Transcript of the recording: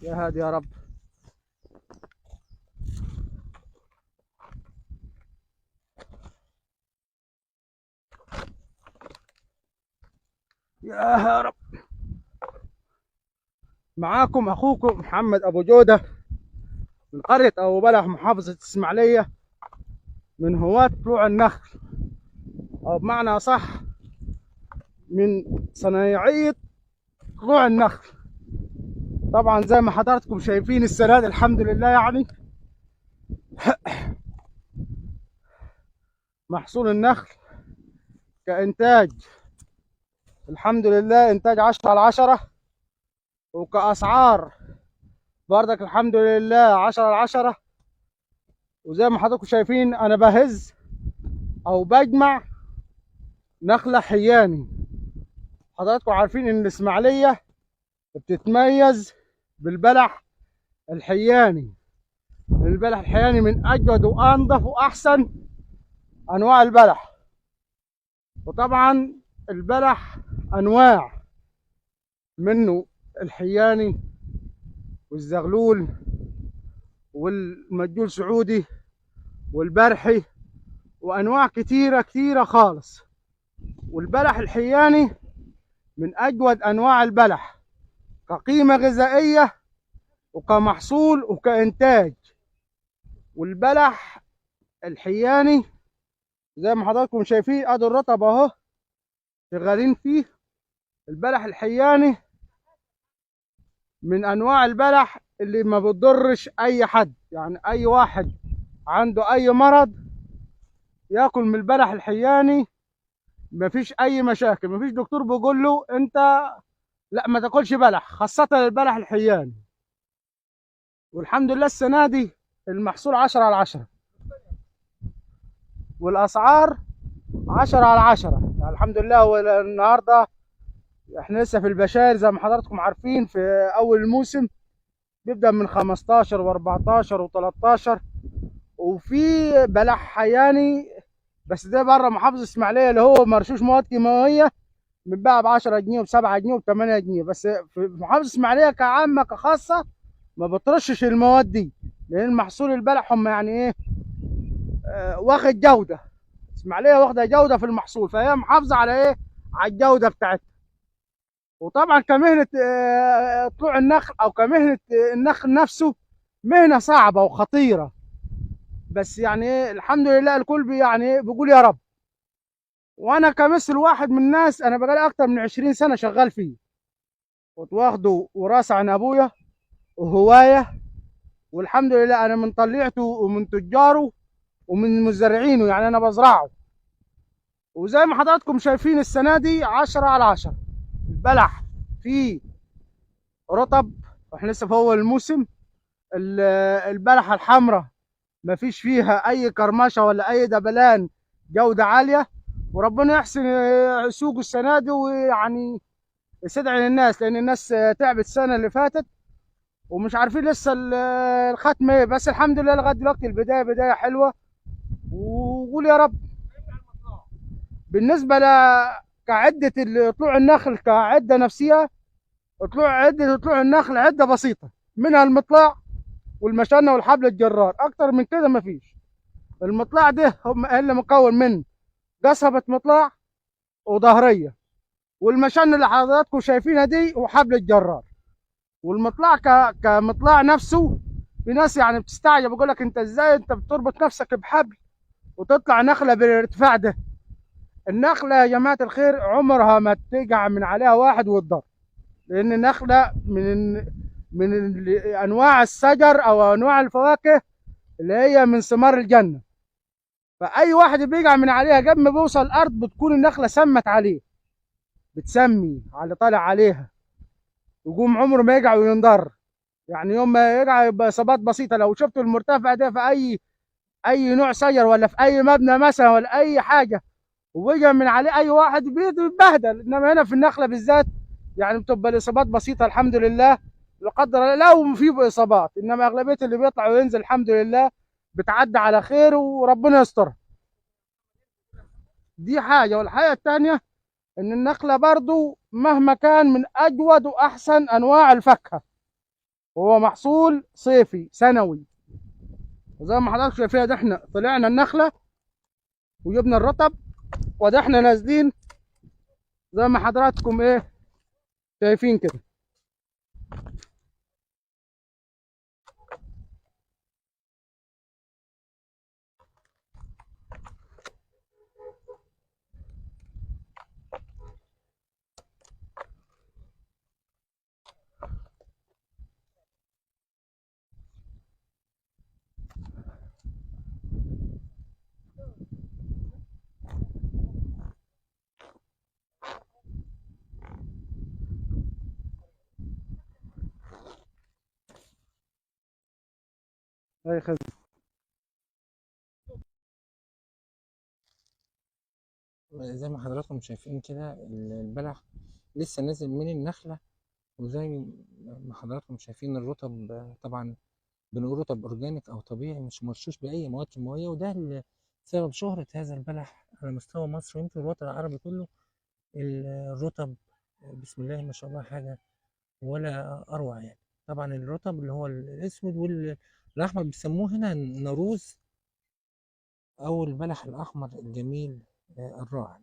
يا هادي يا رب. يا رب. معاكم اخوكم محمد ابو جودة من قرية ابو بلح، محافظة الاسماعيلية، من هواة طلوع النخل، او بمعنى صح من صنايعية طلوع النخل. طبعا زي ما حضراتكم شايفين السنة دي الحمد لله يعني محصول النخل كإنتاج الحمد لله إنتاج 10 على 10، وكأسعار بردك الحمد لله 10 على 10. وزي ما حضراتكم شايفين أنا بهز أو بجمع نخلة حياني. حضراتكم عارفين إن الإسماعيلية بتتميز بالبلح الحياني. البلح الحياني من أجود وأنظف وأحسن أنواع البلح. وطبعا البلح أنواع منه، الحياني والزغلول والمجول سعودي والبرحي وأنواع كتيرة كتيرة خالص. والبلح الحياني من أجود أنواع البلح كقيمة غذائية وكمحصول وكإنتاج. والبلح الحياني زي ما حضراتكم شايفين ادي الرطب اهو شغالين فيه. البلح الحياني من انواع البلح اللي ما بتضرش اي حد، يعني اي واحد عنده اي مرض ياكل من البلح الحياني مفيش اي مشاكل، مفيش دكتور بيقول له انت لا ما تاكلش بلح، خاصة البلح الحياني. والحمد لله السنة دي المحصول 10 على 10 والاسعار 10 على 10 يعني الحمد لله. والنهارده احنا لسه في البشاير زي ما حضراتكم عارفين، في اول الموسم بيبدأ من 15 و14 و13، وفي بلح حياني بس ده بره محافظة اسماعيلية اللي هو مرشوش مواد كيماوية بيتباع ب 10 جنيه وب 7 جنيه وب 8 جنيه. بس في محافظة اسماعيلية كعامة كخاصة ما بترشش المواد دي، لأن محصول البلح هم يعني ايه واخد جودة. اسماعيلية واخدة جودة في المحصول، فهي محافظة على ايه؟ على الجودة بتاعتها. وطبعا كمهنة طلوع النخل او كمهنة النخل نفسه مهنة صعبة وخطيرة، بس يعني ايه الحمد لله الكل يعني بيقول يا رب. وانا كمثل واحد من الناس، انا بقالي اكتر من 20 سنة شغال فيه، كنت واخده وراثة عن ابويا وهواية، والحمد لله انا من طليعته ومن تجاره ومن مزارعينه، يعني انا بزرعه. وزي ما حضراتكم شايفين السنة دي 10 على 10 البلح فيه رطب، واحنا لسه في اول الموسم. البلحة الحمراء مفيش فيها اي كرمشة ولا اي دبلان، جودة عالية. وربنا يحسن سوق السنة دي ويعني يستدعي للناس، لان الناس تعبت السنة اللي فاتت ومش عارفين لسه الختم ايه، بس الحمد لله لغاية دلوقتي البداية بداية حلوة، وقول يا رب. بالنسبة كعدة طلوع النخل كعدة نفسية، عدة طلوع النخل عدة بسيطة، منها المطلع والمشنة والحبل الجرار، أكتر من كده مفيش. المطلع ده هم اللي مكون من قصبة مطلع وظهرية، والمشنة اللي حضراتكم شايفينها دي وحبل الجرار. والمطلع كمطلع نفسه في ناس يعني بتستعجب، بيقول لك انت ازاي انت بتربط نفسك بحبل وتطلع نخلة بالارتفاع ده؟ النخلة يا جماعة الخير عمرها ما تقع من عليها واحد وتضر، لأن النخلة من أنواع الشجر أو أنواع الفواكه اللي هي من ثمار الجنة، فأي واحد بيقع من عليها قبل ما بيوصل الأرض بتكون النخلة سمت عليه، بتسمي على اللي طالع عليها، يقوم عمره ما يقع وينضر. يعني يوم ما يقع يبقى إصابات بسيطة. لو شفتوا المرتفع ده في أي نوع شجر ولا في أي مبنى مثلا ولا أي حاجة ووقع من عليه اي واحد بيتبهدل، انما هنا في النخلة بالذات يعني بتبقى الاصابات بسيطة الحمد لله، لا قدر الله لو في اصابات، انما اغلبية اللي بيطلع وينزل الحمد لله بتعدي على خير وربنا يسترها. دي حاجة. والحاجة الثانية ان النخلة برضو مهما كان من اجود واحسن انواع الفاكهة، وهو محصول صيفي سنوي. وزي ما حضرتك شايفين ده احنا طلعنا النخلة وجبنا الرطب، وده احنا نازلين زي ما حضراتكم ايه شايفين كده. اي خدمة. زي ما حضراتكم شايفين كده البلح لسه نازل من النخلة، وزي ما حضراتكم شايفين الرطب، طبعا بنقول رطب organic او طبيعي مش مرشوش باي مواد كيماوية، وده سبب شهرة هذا البلح على مستوى مصر ويمكن الوطن العربي كله. الرطب بسم الله ما شاء الله حاجة ولا اروع يعني. طبعا الرطب اللي هو الاسود والاحمر بيسموه هنا ناروز او البلح الاحمر الجميل الرائع.